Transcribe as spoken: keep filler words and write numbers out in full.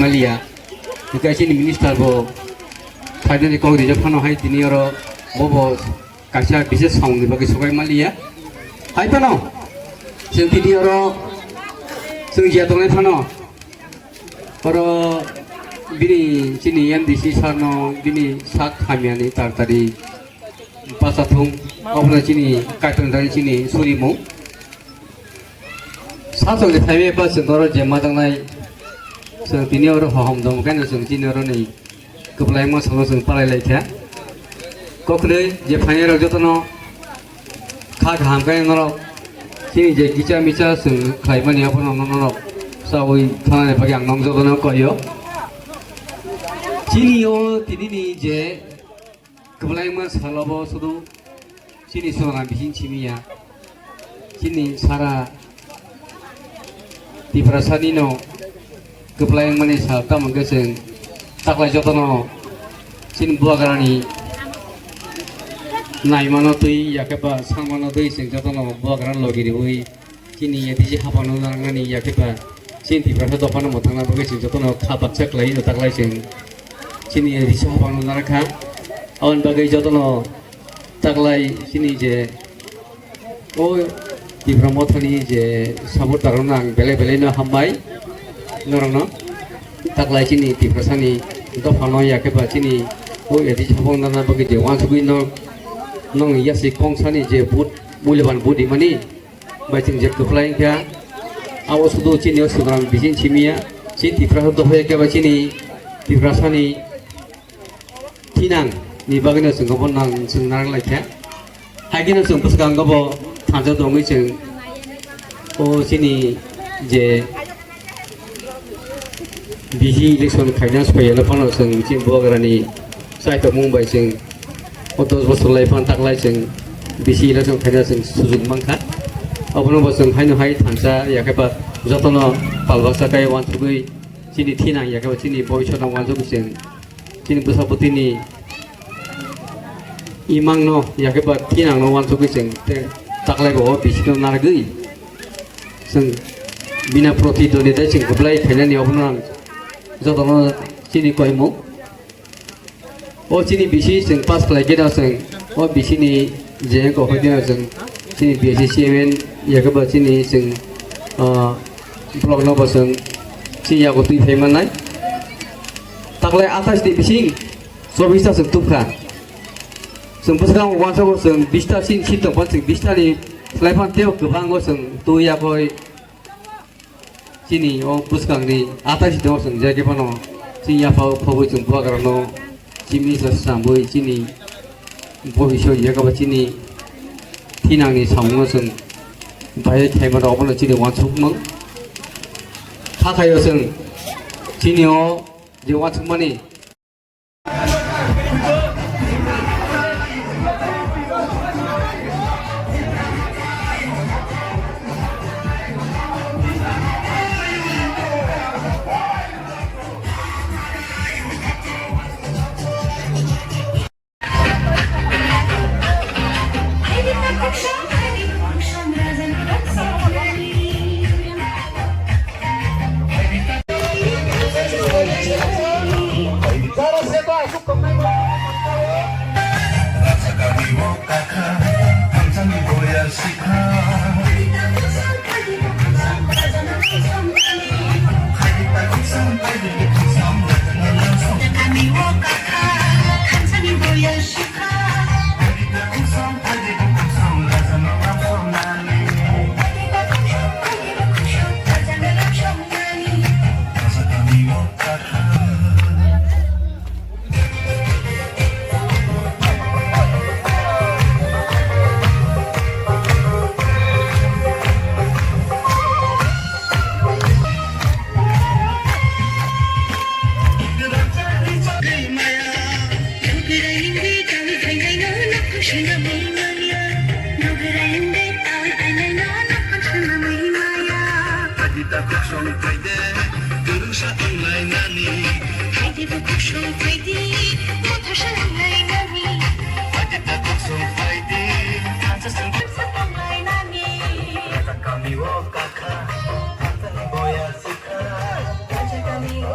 Liya. Hingke chini minister bo phainani kok rijak phano hai tini oro bo bo kaisa bises samung ni bagwi sokai maliya. Hai phano chwng tini oro chwng jia tongnai phano oro bini chini M D C sir no bini sak hamya ni tartari pasathung obono chini kaitor ni chini surimung. Sasok ni thaibe ba chwng oro je majaknai chwng tini oro hohom dong khe chwng chini oro ni kwplaima salo chwng palai lai kha. Kokrwi je phainai rok jotono kha kaham khe norok chini je kicha micha chwng khlai mani abono norok chawi thana ni bagwi ang nong jotono koi o. Chini o tini ni je kwplaima salo bo sudu chini sona bising simi ya. Chini sara Tiprasani no kwplai wngmani sal tamo hwnkhe chwng taklai jotono chini bubagrani naimano twi yakhe ba sangmano twi chwng jotono bubagra logi riwi chini A D C hapano narwknani yakhe ba chini Tiprasa dophano mwthangna bagwi chwng jotono kha baksa kwlai no taklai chwng chini A D C hapano narwkha. Aboni bagwi jotono taklai chini je o Tipra Mothani je supporter rokno ang belai belai no hambai norokno. Taklai chini Tiprasani dophano yakhe ba chini o A D C hapano narwkna bagwi je uansugwi no nong yasi kongsani je vote, mulyaban vote rimani bai chwng je kwplai wngkha. Abo sudu chini o Sudram bising simi ya. Chini Tiprasa dophai khe ba chini Tiprasani thinang ni bagwino chwng obo nang chwng narwk lai kha. Hai kheno chwng bwskango bo thansa tongwi chwng o chini je B C election khaina soyalo phano chwng chini bubagrani chaitokmung bai chwng o dos bosor lai phano taklai chwng B C election khaina chwng sujuk mankha. Obono bo chwng haino hai thansa yakhe ba jotono pal baksa kai uansugwi chini thinang yakhe ba chini boisano uansugwi chwng chini bwsabwtwini imangno yakhe ba thinangno uansugwi chwng tei taklai bo o bisingno narwgwi chwng bina protidwondita chwng kwplai khainani obono ang jotono chini koimung. O chini bisi chwng pass khlai khe no chwng o bisini je wngkha o khe no chwng chini B S C chairman yakhe ba chini chwng, ah, block no bo chwng chini yago twi phai mannai. Taklai athais ni bising chobis ta chwng tubkha. Chwng bwskango uansukgo chwng bista chini seat tongphano chwng bista ni khlai phano teibo kwbangma chwng twi yakoi. Chini o bwskangni athais ni o chwng je khe phano chini yapha o khogwi chwng bubagrano chini sa samwi chini bobiswt yakaba chini thinangni samungno chwng bai khaima rok abono chini uansukmung. Hakhaio chwng chini o je uansukmani Haidi ta kuksong phaidi, kwrwngsa wnglainani. Haidi bo kuksong phaidi, mothosa wnglainani. Haidi ta kuksong phaidi, thansa song wnglainani. Kami o kakha, thansa ni boya sikha. Kami o